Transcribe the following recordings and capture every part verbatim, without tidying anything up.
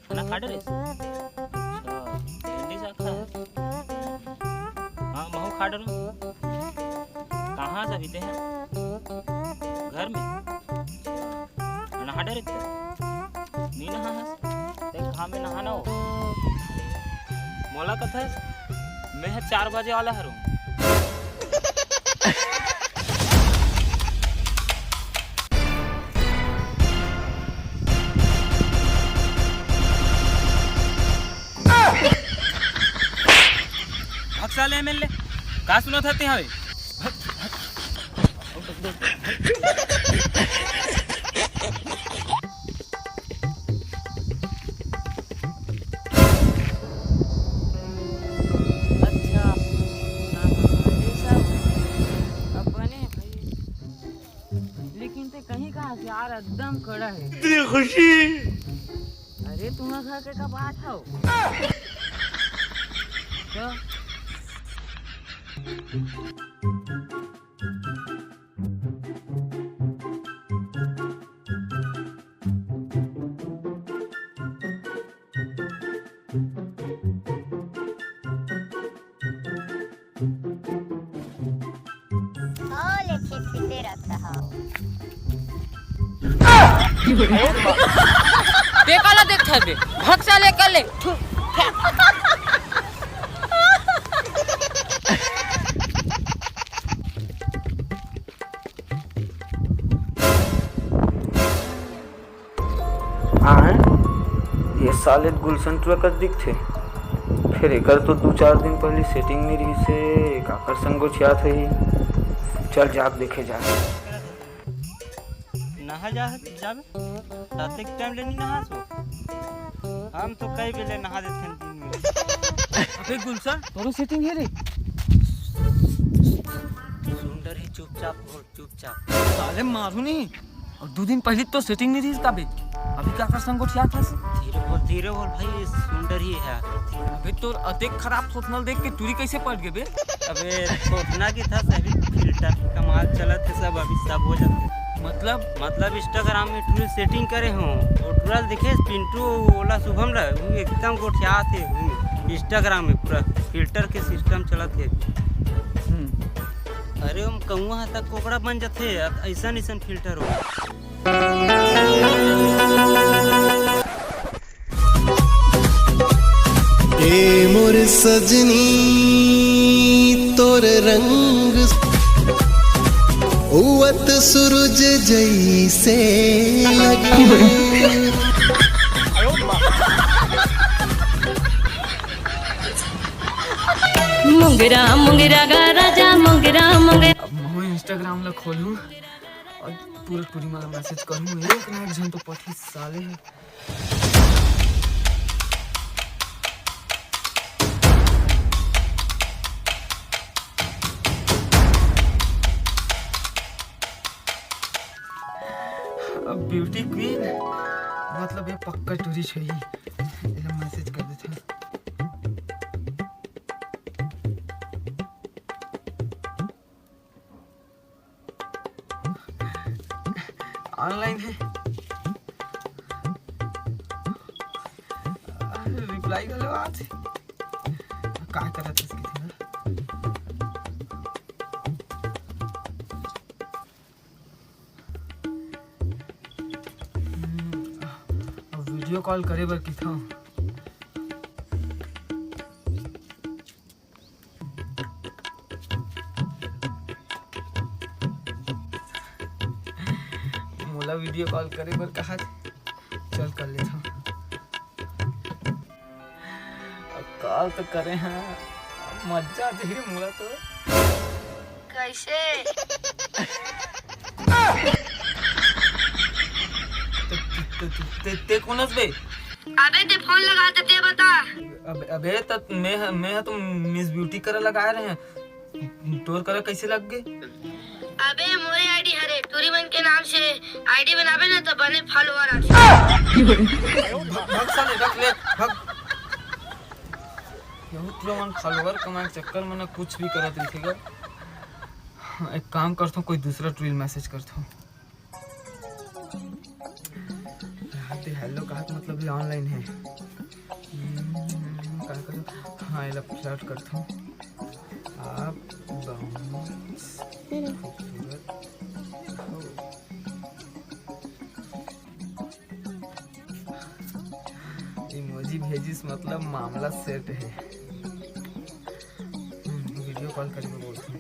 खाना खा डरे? अच्छा, भिंडी साग खा। हाँ, महू खा डरो। कहाँ से अभी ते हैं? घर में? नहा डरे थे? नी नहा हस? देख, घाम में नहाना हो। मोला कथस, मैं ह चार बजे वाला हरऊँ। भग साले एमएलए, का सुनत हते हवे? अच्छा, नहाने सब अपने भाई। लेकिन ते कहीं कहा यार, एकदम कड़ा है। इतनी खुशी। अरे, तुम्हारा घर के कपाट हो। तो साले खिटखिटे रहता है। ते काला देखत हस बे? भग साले, कर ले। थू। हाँ, ये साले गुलशन टुरा कस दिखथे। फिर एकर तो दू चार दिन पहली सेटिंग नहीं रही से, काकर संग गोठियात होही। चल, जाके देखे जा। नहा जा, जाबे। रात के टाइम ले नहीं नहा सो। हम तो कई बेले नहा देते हैं दिन में। अबे गुलशन, तोरो सेटिंग है रे। सुंदर ही चुपचाप बोल। चुपचाप। साले मारू नहीं। और दू दिन पहले तो सेटिंग नहीं रही इसका बे। अभी काकर संग गोठियात हस? धीरे बोल, धीरे बोल भाई, सुंदर ही है। अबे तोर अतेक खराब थोथनल देख के टूरी कैसे पलट गे बे? अबे थोथना की था, सभी फिल्टर कमाल चलत है सब, अभी सब हो जाते। मतलब? मतलब Instagram में टूरी सेटिंग करे हो, वो टूरा दिखे पिंटू, ओला शुभम ला, वो एकदम गोठियात है। Instagram में पूरा फिल्टर के सिस्टम चलत है। हम्म। अरे, ओम कौआ ह त कोकड़ा बन जथे, अ-, अइसन अइसन फिल्टर हो। ए मोर सजनी, तोर रंग उवत सूरज जैसे लगे। मुंगरा मुंगरा गा राजा, मुंगरा मुंगरा। अब मैं Instagram ला खोलूं और पूरा टूरी मन ला मैसेज करूं, एक ना एक झन तो पठही साले ह। अब ब्यूटी क्वीन मतलब ये पक्का टूरी चाहिए, एला मैसेज कर देथे। ऑनलाइन है। रिप्लाई घलो आथे। का करत हस किथे? अब वीडियो कॉल करे बर किथंव। मोला वीडियो कॉल करे बर कहा, चल कर लेथंव। अब कॉल तो करे हैं, मजा आथे रे मोला तो। कैसे? ते, ते, ते, ते, ते कोन हस बे? अबे ते फोन लगा ते, ते बता। अबे, अबे त मैं ह, मैं ह तो मिस ब्यूटी करा लगाए रहे हैं। तोर करा कैसे लग गे? अबे मोरे आईडी हरे, टूरी मन के नाम से आईडी बनाबे ना तो बने फॉलोअर आथे। भग, भग साले, रख ले, भग। यहू टूरा मन फॉलोअर कमाए के चक्कर में ना कुछ भी करत रहिथे गा। एक काम करथंव, कोई दूसरा टूरी ल मैसेज करथंव। रात दे हेलो कहा के मतलब ये ऑनलाइन है। हम्म, का करूँ? हाँ, एला फ्लर्ट करथों। आप बहुत खूबसूरत हो। इमोजी भेजिस मतलब मामला सेट है। हम्म, वीडियो कॉल करी में बोलथों।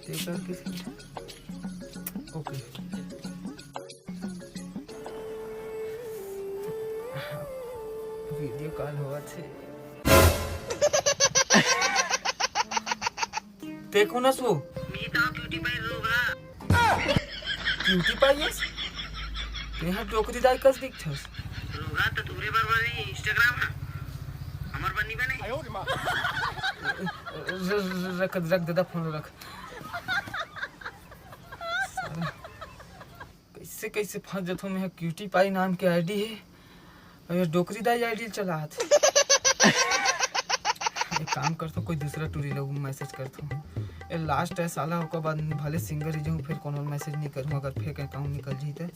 तेकर के ओके। वीडियो कॉल होवत हे। ते कोन हस वो? मी तो क्यूटी पाई रोगा। क्यूटी पाई हस? तेहा डोकरी दाई कस दिखथस। रोगा तो तोरे बर बनी Instagram हा, हमर बर नी बने। र-, र-, रख, रख ददा, फोन रख। साला, कैसे, कैसे फंस जथों मैं, क्यूटी पाई नाम के आईडी है, अउ ये डोकरी दाई आईडी चलात। एक काम करथों, कोई दूसरा टूरी लोग मैसेज करथों। ये लास्ट है साला, ओकर बाद भले सिंगर ही जाऊँ, फिर कोनो मैसेज नहीं करूँ, अगर फेक अकाउंट निकल जाई तो।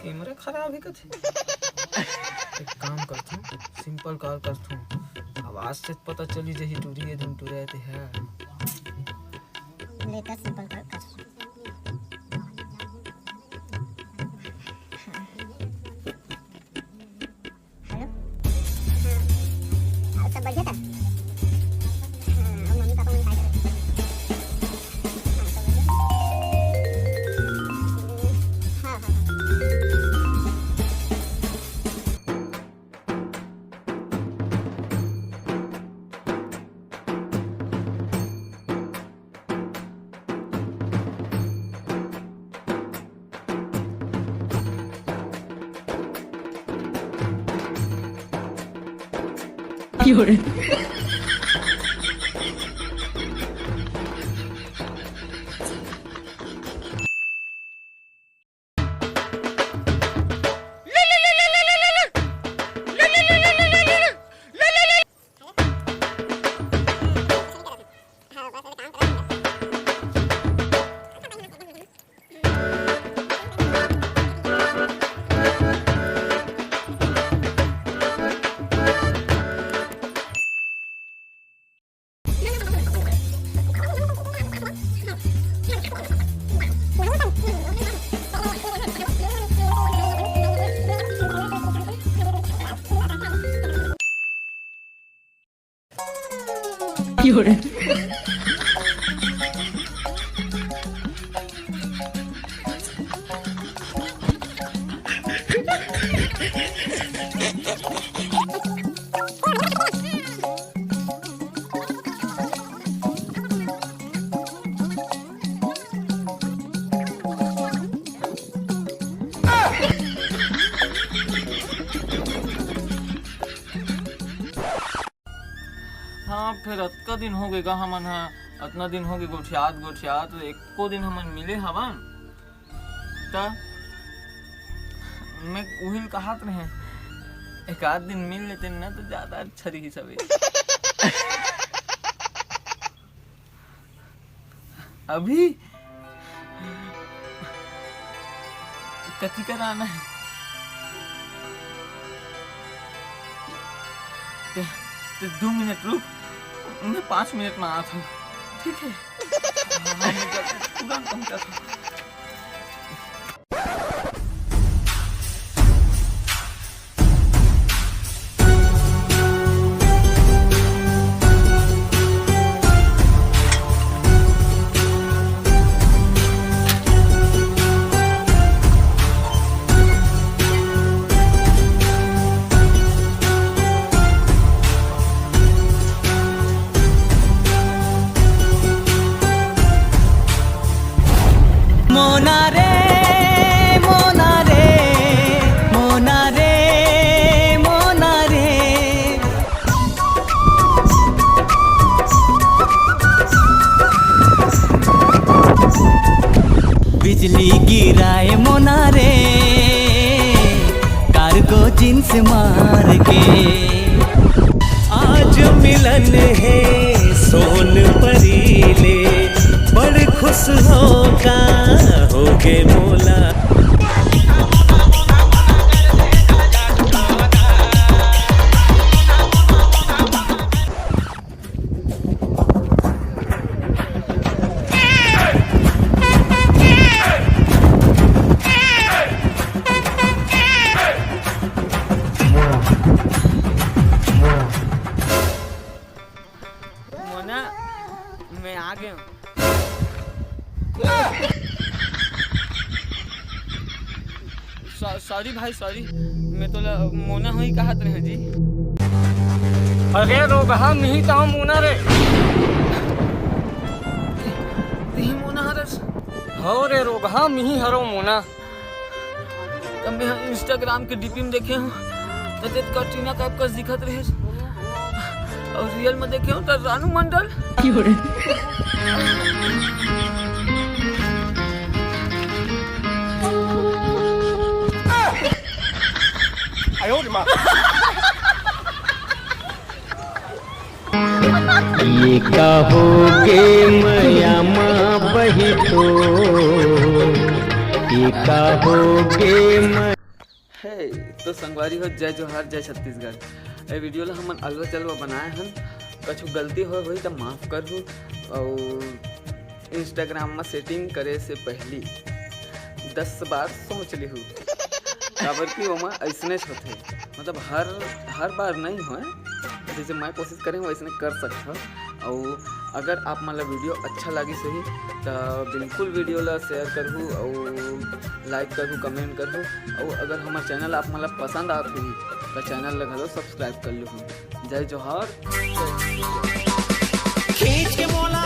कैमरा खराब है कथे। एक काम करथों, सिंपल कॉल करथों, आवाज से पता चली जही टूरी है, धुन टूरा है ते है। लेकर सिंपल कॉल कर। हेलो। हाँ, सब बढ़िया था। हाँ, और मम्मी पापा मन काय करत? हाँ, सब बढ़िया। हाँ, हाँ, हाँ। हाँ, फेर अतका दिन हो गे गा हमन ह, अतना दिन हो गे गोठियात गोठियात, एको दिन हमन मिले हवन त? मैं उहिल कहत रहे, एक आध दिन मिल लेते ना तो ज्यादा अच्छा रही सबे। अभी कति कर आना है? ते, ते दो मिनट रुक, मैं पाँच मिनट में आत हूँ, ठीक है? हाँ, मैं जल्दी तुरंत पहुँचत हूँ। से मार के। आज मिलन हे सोन परी ले, बड़ खुश हों का होगे मोला। मोना, मैं आ गया हूँ। सॉ-, सॉरी भाई, सॉरी। मैं तोला मोना होही कहत रहे जी। अरे रोगहा, मिही तहूँ मोना रे। तिही मोना हरस? हो रे रोगहा, मिही हरो मोना। तब मैं Instagram के डीपी में देखे हूँ, त तें कटरीना कैफ कस दिखत रहिस, अउ रियल में देखे हूँ त रानू मंडल। ये का होगे मया मा बही तो, ये का होगे म- हे, तो संगवारी हो, जय जोहार, जय छत्तीसगढ़। ए वीडियो ला हमन अलवा चलवा बनाए हन, कछु गलती होय होही त माफ करहू। अउ Instagram में सेटिंग करे से पहली दस बार सोच लिहू, काबर कि ओमा अइसनेच होथे। मतलब हर, हर बार नहीं होय, जैसे मैं कोशिश करे हूँ वैसने कर सकथव। अउ अगर आप मन ला वीडियो अच्छा लागिस होही त बिल्कुल वीडियो ला शेयर करहू अउ लाइक करहू, कमेंट करहू। अउ अगर हमर चैनल आप मन ला पसंद आत होही त चैनल ला घलो सब्सक्राइब कर लेहू। जय जोहार। खींच के मोला